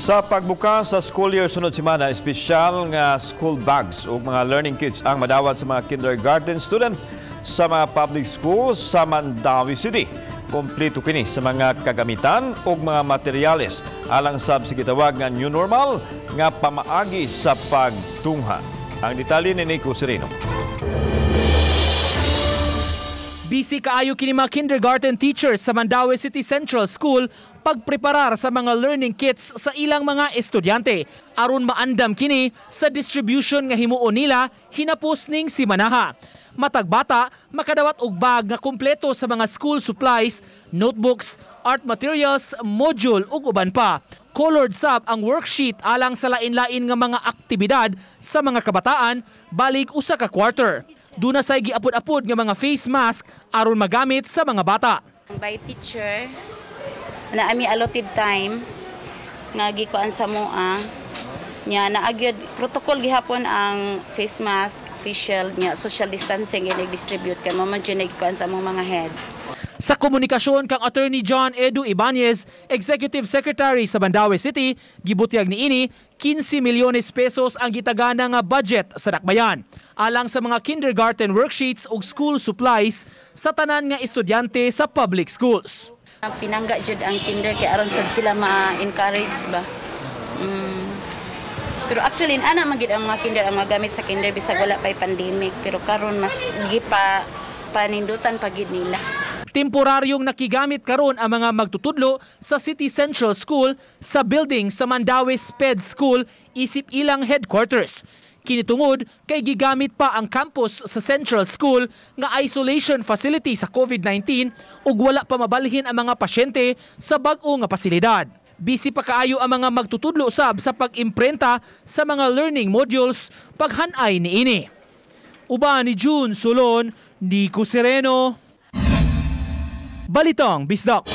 Sa pagbukas sa school year sunod semana, espesyal nga school bags ug mga learning kits ang madawat sa mga kindergarten student sa mga public schools sa Mandaue City. Kompleto kini sa mga kagamitan ug mga materyales alang sab sa gitawag nga new normal nga pamaagi sa pagtungha. Ang detalye ni Nico Sereno. Busy kaayo kini mga kindergarten teachers sa Mandaue City Central School pagpreparar sa mga learning kits sa ilang mga estudyante aron maandam kini sa distribution nga himuon nila hinapos ning simanaha. Matag bata makadawat og bag nga kumpleto sa mga school supplies, notebooks, art materials, module ug uban pa. Colored sab ang worksheet alang sa lain-lain nga mga aktibidad sa mga kabataan balig usa ka quarter. Duna say giapod-apod nga mga face mask aron magamit sa mga bata. By teacher, na ami allotted time nga gikuan sa moa nya naagyod protocol gihapon ang face mask, face shield nya social distancing ini distribute kay mo man jud gikuan sa among mga head. Sa komunikasyon kang Attorney John Edu Ibanez, Executive Secretary sa Mandaue City, gibutyag niini 15 milyones pesos ang gitagana nga budget sa dakbayan alang sa mga kindergarten worksheets ug school supplies sa tanan nga estudyante sa public schools. Pinangga jud ang kinder kay aron sad sila ma-encourage ba. Pero actually ana man gid ang mga kinder, ang mga gamit sa kinder bisag wala pay pandemic, pero karon mas gipa panindutan pa gid nila. Temporaryong nakigamit karon ang mga magtutudlo sa City Central School sa building sa Mandaue SPED School isip ilang headquarters. Kini tungod kay gigamit pa ang campus sa Central School nga isolation facility sa COVID-19 ug wala pa mabalhin ang mga pasyente sa bag-o nga pasilidad. Busy pa kaayo ang mga magtutudlo sab sa pag-imprenta sa mga learning modules paghanay niini. Uban ni June Solon, Nico Sereno, Balitang Bisdak.